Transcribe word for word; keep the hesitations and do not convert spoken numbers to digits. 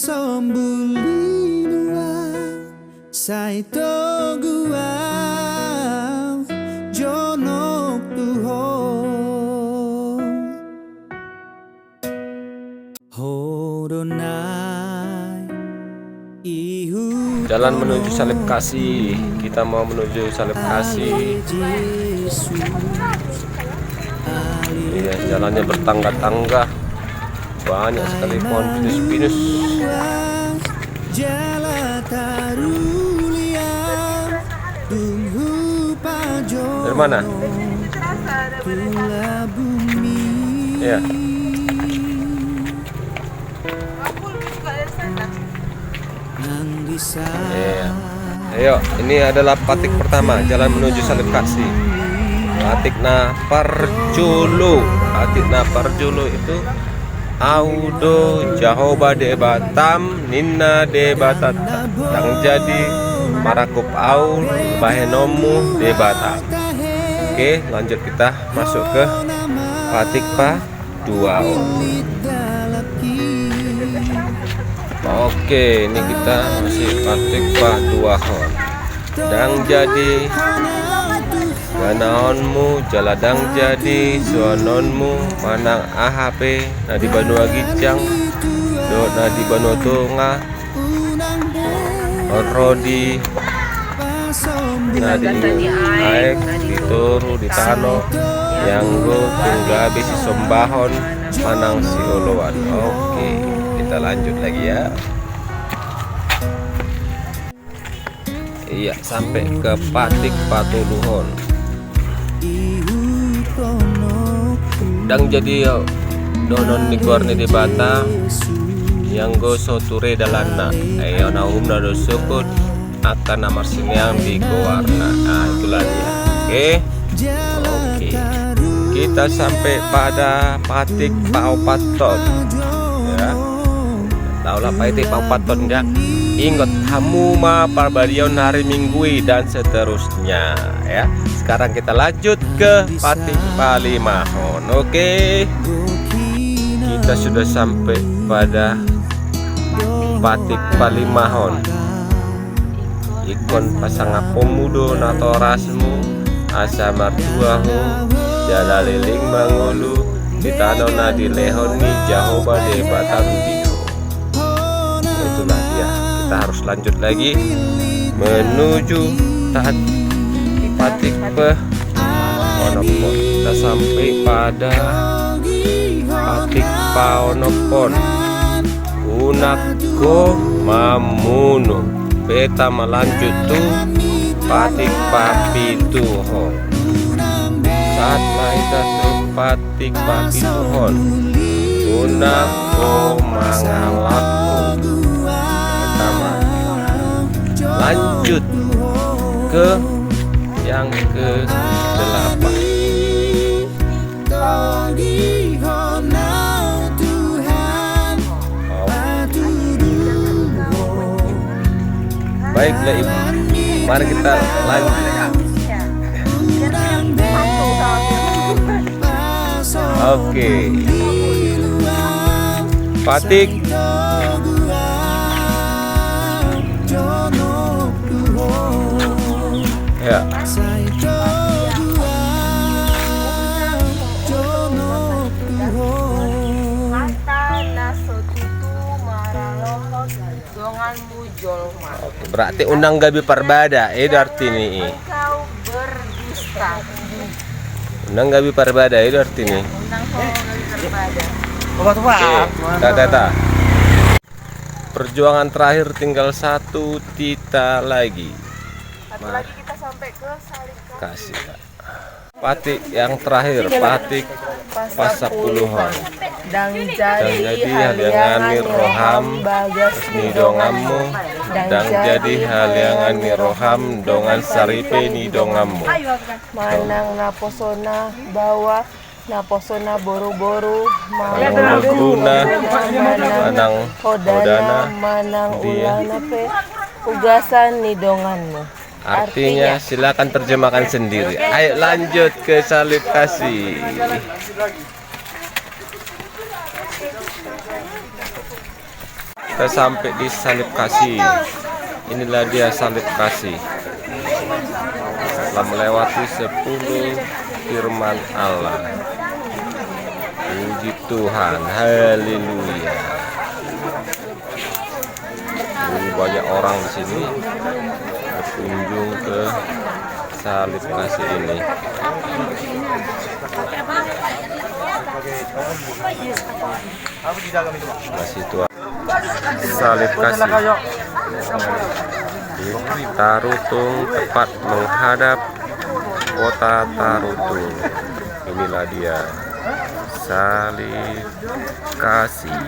Tombul di luar, sai togu au jonok tu ho. Ho do nai ihu. Jalan menuju Salib Kasih. Kita mau menuju Salib Kasih. Iya, jalannya bertangga-tangga. Banyak sekali pohon pinus-pinus. Dari mana? Iya. Iya. Ayo, ini adalah patik pertama, jalan menuju Salib Kasih. Patik na parjolo, patik na parjolo itu, au do Jahowa Debatam, ninna Debatanta. Ndang jadi marangkup au bahenonmu Debata. Oke, lanjut kita masuk ke patik pa duahon. Oke, ini kita masih patik paduahon. Ndang jadi ganaonmu jala ndang jadi suanonmu manang aha pe na di banua ginjang dohot na di banua tonga, on ro di na di aek, di toru, di tano, ianggo tung gabe sisombahon manang sioloan. Oke, kita lanjut lagi ya. Iya, sampai ke patik patoluhon. Ndang jadi dohonon ni goar ni Debata ianggo so ture dalanna. Ai on na uhumna do sogot angka na marsineang di goarna. Nah, itulah dia. Oke. Oke. Kita sampai pada patik paopathon. Ya. Tahulah patik paopathon, ya. Ingot hamu ma parbadiaon hari Minggu i dan seterusnya, ya. Sekarang kita lanjut ke patik palimahon. Oke. Kita sudah sampai pada patik palimahon. Ingkon pasangaponmu do natorasmu asa martua ho, jala leleng mangolu di tano na dilehon ni Jahowa Debatam di ho. Itulah dia, kita harus lanjut lagi menuju tat-, patik pe- onomhon. Kita sampai pada patik paonomhon. Unang ho mamunu. Beta ma lanjut tu patik papituhon. Sahat ma hita tu patik papituhon. Unang ho mangalangku. Beta ma lanjut ke yang kedelapan. Baiklah, Ibu. Mari kita lanjut. Oke. Patik. Ya. Hata na so tutu maralohon donganmu jolma. Oke, berarti unang gabe parbada, eh, artini i. Engkau berdusta. Unang gabe parbada, eh, artini. Unang ho gabe parbada. Oke, ta, ta, ta. Perjuangan terakhir tinggal satu tita lagi. Satu lagi kita sampai ke Salib Kasih. Patik yang terakhir, patik pasapuluhon. Ndang jadi haliangan ni roham bagas ni donganmu, ndang jadi haliangan ni roham dongan saripe ni donganmu. Manang naposona baoa, naposona boruboru, manang laguna, manang hodana, manang ulana pe ugasan ni donganmu. Artinya, silakan terjemahkan sendiri. Ayo lanjut ke Salib Kasih. Kita sampai di salib kasih. Inilah dia salib kasih. Telah melewati sepuluh firman Allah. Puji Tuhan, haleluya. Ini banyak orang di sini berkunjung ke salib kasih ini. Masih tua. Salib kasih. Di Tarutung, tepat menghadap kota Tarutung. Inilah dia salib kasih.